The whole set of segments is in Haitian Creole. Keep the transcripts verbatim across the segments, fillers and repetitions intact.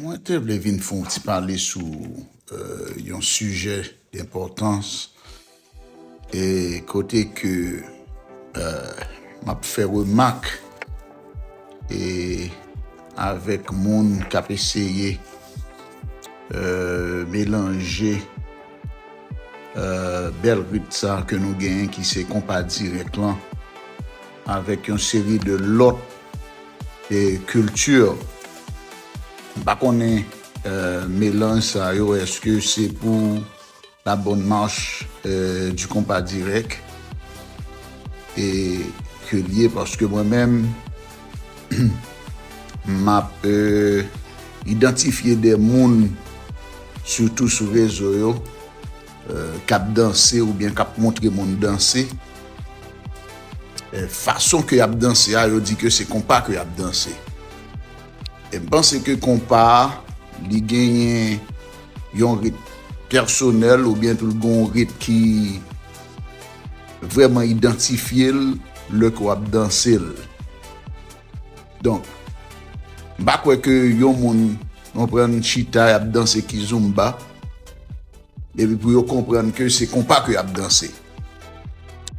Mwen te vle vin fè yon ti pale sou, euh, yon sijè denpòtans, e kote ke, euh, m ap fè remak e avèk moun k ap eseye, euh, melanje, euh, bèl rit sa ke nou genyen ki se konpa dirèk lan avèk yon seri de lòt e kilti. M pa konnen, euh, melanj sa yo, èske se pou la bonne marche, euh, du konpa dirèk e ke l ye, paske mwen menm, m ap, euh, idantifye de moun, sitou sou rezo yo, euh, k ap danse oubyen k ap montre moun danse. Euh, fason ke y ap danse a, yo di ke se konpa ke y ap danse. E m panse ke konpa a, li genyen yon rit pèsonèl oubyen tou l gen yon rit ki vrèman idantifye l lè ke w ap danse l. Donk, m pa kwè ke yon moun, konprann, chita, y ap danse kizomba, epi pou yo konprann ke se konpa ke y ap danse.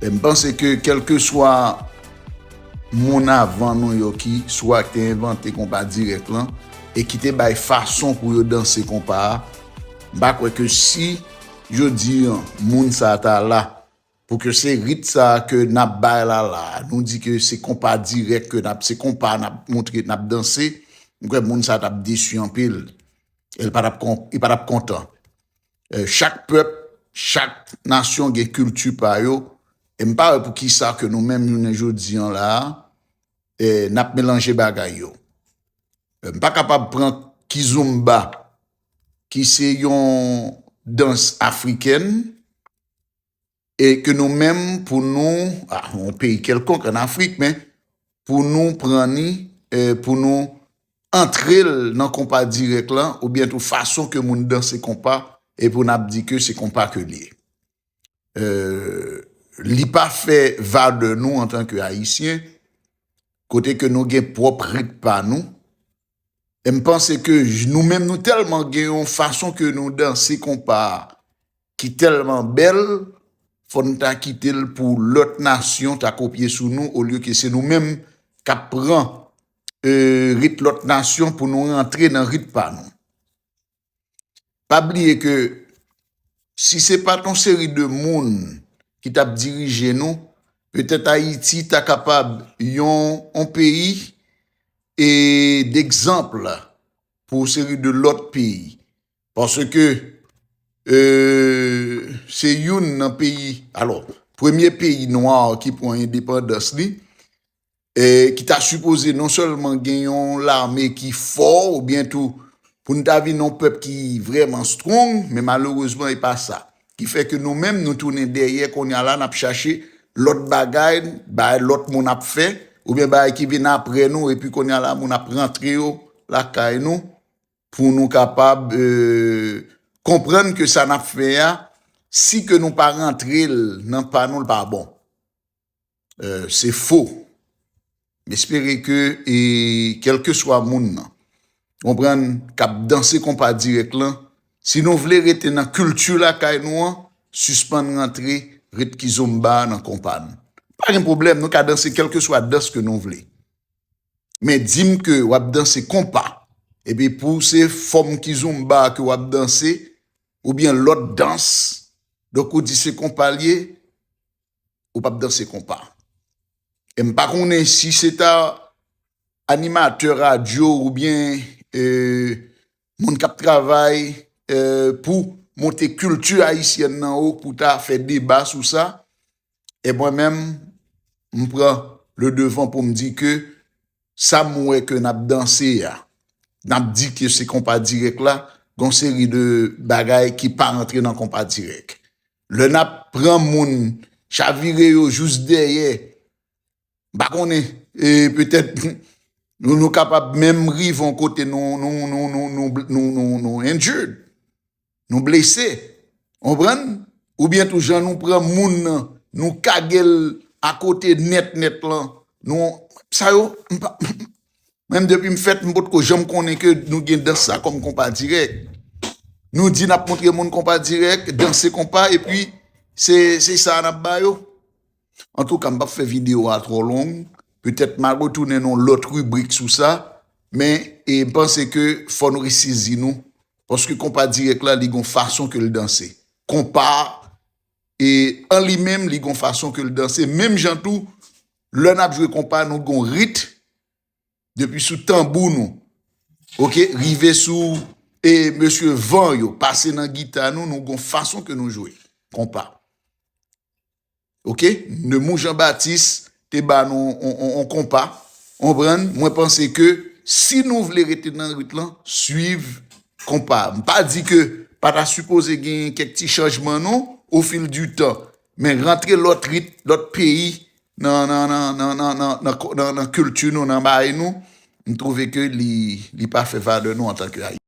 E m panse ke kèlkeswa moun avan nou yo ki swa te envante konpa dirèk lan e ki te bay fason pou yo danse konpa a, m pa kwè ke si jodi an moun sa a ta la, pou ke se rit sa a ke n ap bay la la, nou di ke se konpa dirèk ke n ap, se konpa n ap montre, n ap danse, m kwè moun sa a t ap desi anpil. E l pa t ap kon-, li pa t ap kontan. Eh, chak pèp, chak nasyon gen kilti pa yo. E m pa wè pou ki sa ke nou menm jounen jodi an la a, eh, n ap melanje bagay yo. Eh, m pa kapab pran kizomba, ki se yon dans afrikèn, e ke nou menm, pou nou, a, yon peyi kèlkonk ann Afrik, men pou nou pran ni, eh, pou nou antre l nan konpa dirèk lan, oubyen tou fason ke moun danse konpa, e pou n ap di ke se konpa ke l ye. Eh, li pa fè valè nou antanke Ayisyen, kote ke nou gen pwòp rit pa nou. E m panse ke j-, nou menm, nou tèlman gen yon fason ke nou danse konpa a ki tèlman bèl, fò n ta kite l pou lòt nasyon ta kopye sou nou, olye ke se nou menm k ap pran, eh, rit lòt nasyon pou nou rantre nan rit pa nou. Pa bliye ke si se pa t yon seri de moun ki t ap dirije nou, petèt Ayiti ta kapab yon, yon peyi e degzanp pou seri de lòt peyi. Paske, eh, se youn nan peyi, alò, premye peyi nwa ki pran endepandans li, eh, ki ta sipoze non sèlman gen yon lame ki fò, oubyen tou pou n ta vin yon pèp ki vrèman strong, men malerezman, e pa sa. Ki fè ke nou menm, nou tounen dèyè, kounye a la, n ap chache lòt bagay, bagay lòt moun ap fè, oubyen bagay ki vin apre nou, epi kounye a la, moun ap rantre yo lakay nou, pou nou kapab, eh, konprann ke sa n ap fè a, si ke nou pa rantre l nan pa nou, l pa bon. Eh, se fo. M espere ke, e, kèlkeswa moun nan, konprann, k ap danse konpa dirèk lan, si nou vle rete nan kilti lakay nou an, sispann rantre rit kizomba nan konpa n. Pa gen pwoblèm, nou ka danse kèlkeswa dans ke nou vle. Men di m ke w ap danse konpa, epi pou se fòm kizomba ke w ap danse, oubyen lòt dans, donk ou di se konpa l ye, ou p ap danse konpa. E m pa konnen si se ta animatè radyo oubyen, eh, moun k ap travay, eh, pou monte kilti ayisyèn nan wo, pou ta fè deba sou sa. E mwen menm, m pran le devant pou m di ke sa m wè ke n ap danse a, n ap di ke se konpa dirèk la, gon seri de bagay ki pa rantre nan konpa dirèk. Lè n ap pran moun, chavire yo jous dèyè, m pa konnen, e petèt nou, nou kapab menm rive yon kote nou, nou, nou injured, nou blese, konprann? Oubyen tou jan nou pran moun nan, nou kage l akote nèt nèt lan, nou, sa yo, m pa, m Menm depi m fèt, m potko janm konnen ke nou gen dans sa kòm konpa dirèk. Nou di n ap montre moun konpa dirèk, danse konpa, epi se, se sa n ap ba yo. Antouka, m p ap fè videyo a twò long. Petèt m a retounen nan yon lòt ribrik sou sa. Men, e, m panse ke fò nou resezi nou. Paske konpa dirèk la, li gon fason ke l danse. Konpa, e, an li menm, li gon fason ke l danse. Menm jan tou, lè n ap jwe konpa, nou gon rit. Depi sou tanbou nou, oke, rive sou, e, mesye van yo, pase nan gita nou, nou gon fason ke nou jwe konpa. Oke? Nemours Jean Baptiste te ba nou on, on, on konpa. Konprann? Mwen panse ke si nou vle rete nan rit lan, swiv konpa. M pa di ke pa ta sipoze gen kèk ti chanjman non, au fil du temps. Men rantre lòt rit, lòt peyi, nan, nan, nan kilti nou, nan bagay nou, m twouve ke li, li pa fè valè nou antanke Ayisyen.